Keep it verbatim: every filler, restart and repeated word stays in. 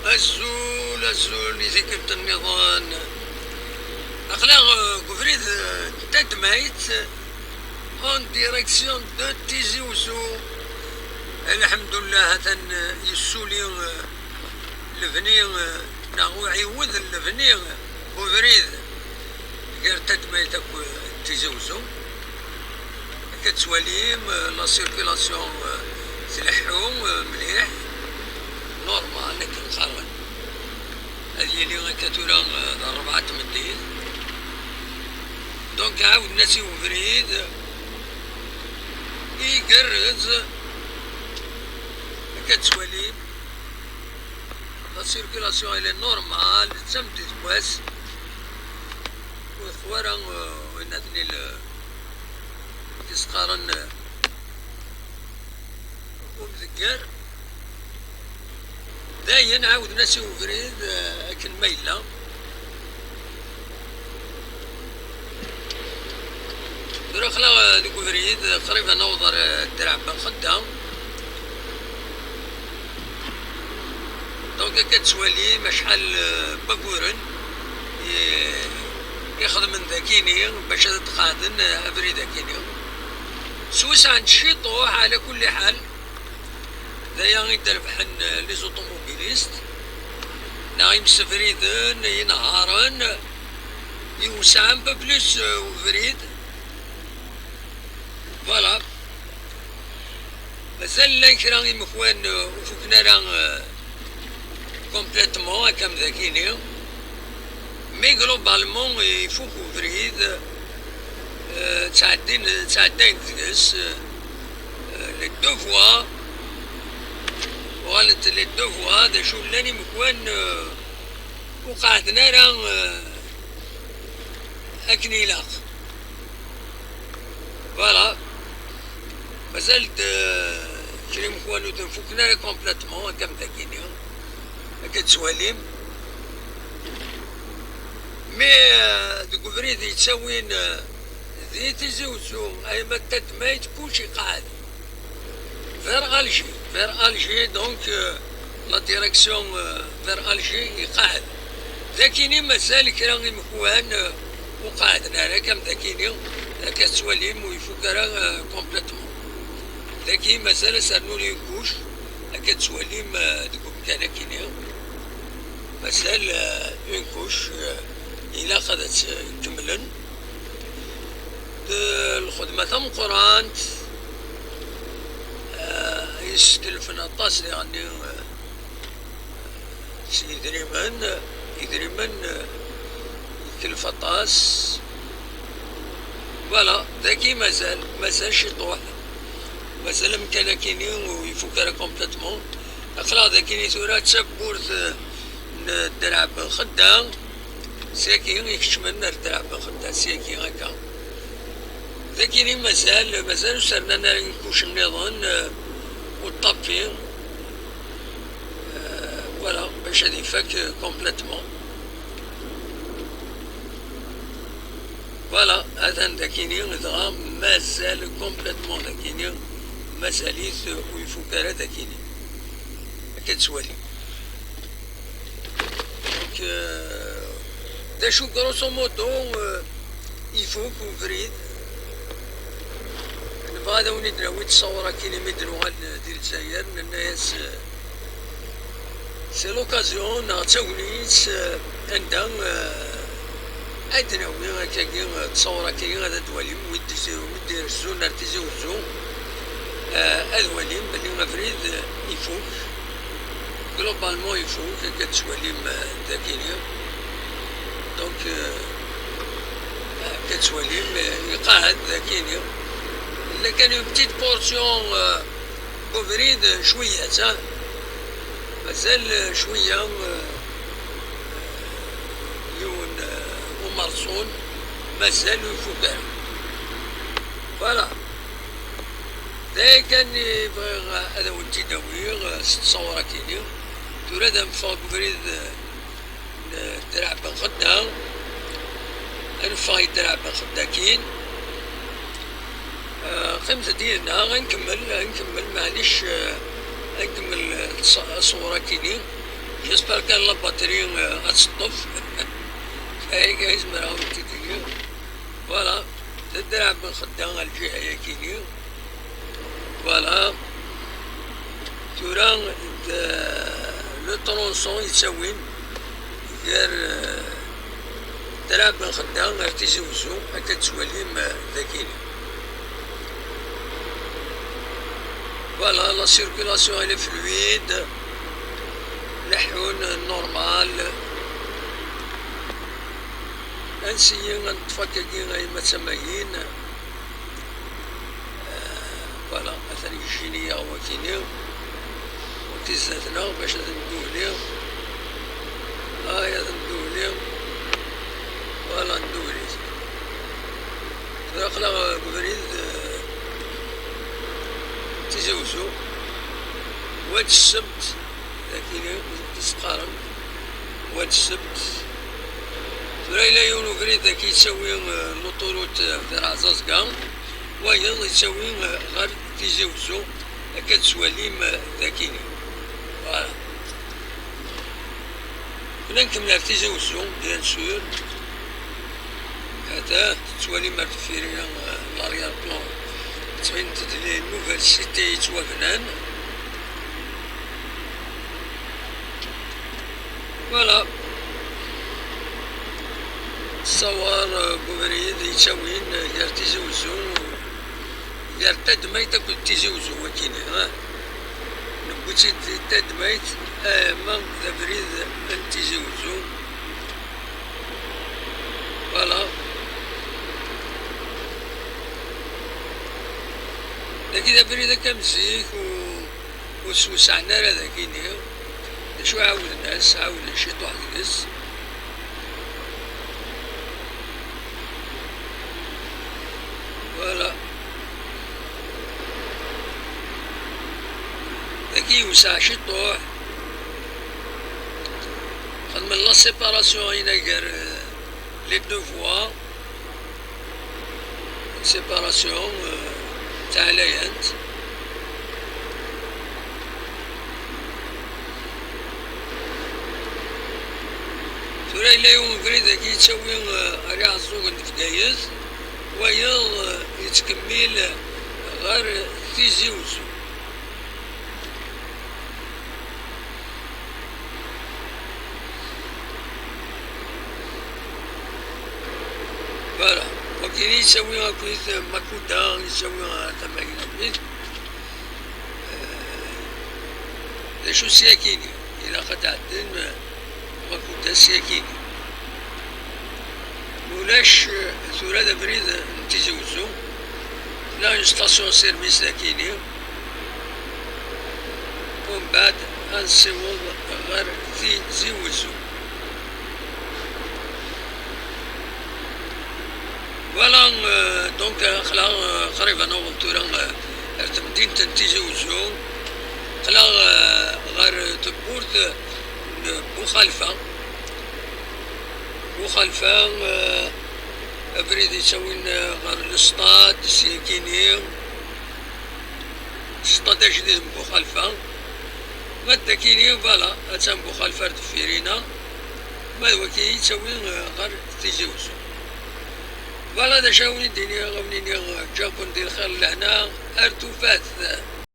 Azul, azul i tikkelt nniḍen. Aql-aɣ, eh, deg ubrid, eh, n tadmayt, en direction de Tizi Uzzu. Lḥemdullah, atan, eh, yessuli, eh, lebni, eh, neɣ uɛiwed n lebni, eh, ubrid gar tadmayt akked Tizi Uzzu. Akka tettwalim, eh, la circulation, eh, tleḥḥu, eh, mliḥ, normal akken qqaren. Ad yili akka tura, eh, d rrebɛa n tmeddit. Donc ɛawden-as i ubrid, eh, igerrez. Akka tettwalim, la circulation elle est normale, d tameddit n wass. Ur teṭṭef ara, uh, wayen aten-il, uh, i s-qqaren, uh, umdegger. Dayen, ɛawden-as i ubrid, uh, akken ma yella. Tura aql-aɣ, uh, deg ubrid, uh, qrib ad naweḍ ar, uh, Ddreɛ Ben Xedda. Donc, akka tettwalim acḥal, euh, n waguren i, i xedmen dakini bac ad d-qeɛden, euh, abrid akini. S wesɛa n ciṭuḥ, ɛla kulli ḥal, d aya i d-rebḥen, euh, les automobilistes, neɣ imsebriden, inehharen, yewseɛ un peu plus, euh, ubrid. Voilà. Mazal llan kra imekwan, euh, ur fuken ara, euh, complètement, akka am dakini. Mais globalement, euh, ifuk ubrid, euh, ttɛeddin, ttɛeddayen deg-s, euh, les deux voies, uɣalent les deux voies, d acu llan imekwan, euh, ur qeɛden ara, euh, akken ilaq. Voilà. Mazal-d, euh, kra imekwan ur ten-fuken ara complètement, akka am dakini. Akka tettwalim. Mais, euh, deg ubrid yettawin, euh, di Tizi Uzzu, ayma d tadmayt, kullec iqeɛɛed. Vers Alger, vers Alger, donc, euh, la direction, euh, vers Alger iqeɛɛed. Dakini mazal kra imekwan, euh, ur qeɛɛden ara, akka am dakini, akka tettwalim, ur ifuk ara, euh, complètement. Daki mazal ad s-rnun une couche, akka tettwalim, euh, deg umkan akini. Mazal, euh, une couche, euh, ilaq ad tt-kemmlen. D lxedma tameqqrant, eh, yeskelfen aṭas diɣenni, eh, s yidrimen, idrimen, eh, yeklef aṭas. Voilà, dagi mazal, mazal ciṭuḥ, mazal amkan akini ur ifuk ara complètement. Aql-aɣ dagini tura d tawwurt, eh, n Ddreɛ Ben Xedda. Syagi ikeččmen ar Ddreɛ Ben Xedda, syagi akka. Dagini mazal, mazal ur s-rnan ara une couche nniḍen, euh, u ṭṭafi. Euh, voilà, bac ad ifak, euh, complètement. Voilà, atan dagini, dɣa mazal complètement dagini, mazal-it, euh, ur ifuk ara dagini. Akka tettwalim. Donc, euh, d acu, grosso modo, euh, ifuk ubrid. Nebɣa ad awen-id-nawi ttṣawur akkin imi d-nuɣal di Lezzayer, nenna-yas, euh, c'est l'occasion, neɣ d tagnit, euh, anda, euh, ad d-nawi akkagi, euh, ttṣawur akkagi, ad d-walim wid d-, wid d-irezzun ar Tizi Wezzu, euh, ad walim belli abrid, euh, ifuk. Globalement, ifuk, akka tettwalim, euh, dagini. Donc, euh, akka tettwalim, euh, iqeɛɛed dagini. Tella kan une petite portion, euh, n ubrid, euh, cwiya, ta. Mazal, euh, cwiya, euh, yiwen, euh, umerṣun, mazal ur ifuk ara. Voilà. D aya kan i bɣiɣ ad awen-tt-id-awiɣ, s ttṣawur akini. Tura ad neffeɣ deg ubrid n Ddreɛ Ben Xedda. Ad neffeɣ i Ddreɛ Ben Xedda akkin. Eh, qqimet-d yid-neɣ, ad nkemmel, ad nkemmel, maɛlic, eh, ad nkemmel, eh, ttṣ-, ṣṣwur akini. J'espère kan la batterie, euh, ad teṭṭef. Ay, ay, zemreɣ ad wen-t-id-iniɣ. Voilà, d Draɛ Ben Xedda ar lǧiha-yagi-ni. Voilà. Tura d le tronçon yettawin gar, euh, Draɛ Ben Xedda ar Tizi Wezzu, akka tettwalim, euh, dagi. Voilà, la circulation elle est fluide. Leḥḥun normal. Ansi ad neṭṭef akkagi ay ma d tamayin. Euh, voilà, atan yejjini-yaɣ wakini. Waki zdat-neɣ bac ad nduhli. Ay, ad nduhli. Voilà, nduhli. Tura aql-aɣ deg ubrid, euh, Tizi Wezzu. Wad ssebt. Dagi i s-qqaren Wad Ssebt. Tura yella yiwen ubrid dagi yettawi, eh, l'autoroute, eh, ɣer Ɛẓaẓga, wayeḍ yettawi, eh, ɣer Tizi Wezzu, akka tettwalim, eh, dagini. Voilà. Kna nkemmel ar Tizi Wezzu, bien sûr. Hata, tettwalim ar deffir-i, eh, l'arrière-plan. Tettban-d la nouvelle cité yettwabnan. Voilà. Tessawar, eh, deg ubrid yettawin, eh, gar Tizi Wezzu, gar Tadmayt akked Tizi Wezzu, wakini, ha? Newwi-tt-id di Tadmayt, ama d abrid n Tizi Wezzu. Voilà. Dagi d abrid akka am zik, u-, ur swesɛen ara dagini. D acu ɛawden-as? Ɛawden ciṭuḥ deg-s. Voilà. Dagi yewseɛ ciṭuḥ. Xedmen la séparation-ina gar, euh, les deux voies. Une séparation, euh, taɛlayant. Tura yella yiwen ubrid dagi yettawi, euh, ar Iɛeẓẓugen n Bgayet, wayeḍ, euh, yettkemmil ɣer Tizi Wezzu. Voilà. Wagi yettawi akkit Makuda, yettawi tamagna akkit. Eh, d acu s yakini? Ilaq ad ɛedden Makuda s yakini. Ulac, eh, tura d abrid n Tizi Wezzu. Tella une station service dagini. Umbeɛd ad nessiweḍ ɣer Tizi Wezzu. Voilà, euh, donc, euh, aql-aɣ, euh, qrib ad naweḍ tura, euh, ar temdint n Tizi Wezzu. Aql-aɣ, euh, ɣer tewwurt n Buxalfa. Buxalfa, euh, abrid yettawin, euh, ɣer le stade, syakini. Stade ajdid n Buxalfa. Ma d akini, voilà, attan Buxalfa ar deffir-ina. Ma d waki yettawi, eh, ɣer Tizi Wezzu. Voilà d acu ara wen-id-iniɣ, ad wen-iniɣ, eh, ǧǧiɣ-ken di lxir, lehna, ar tufat.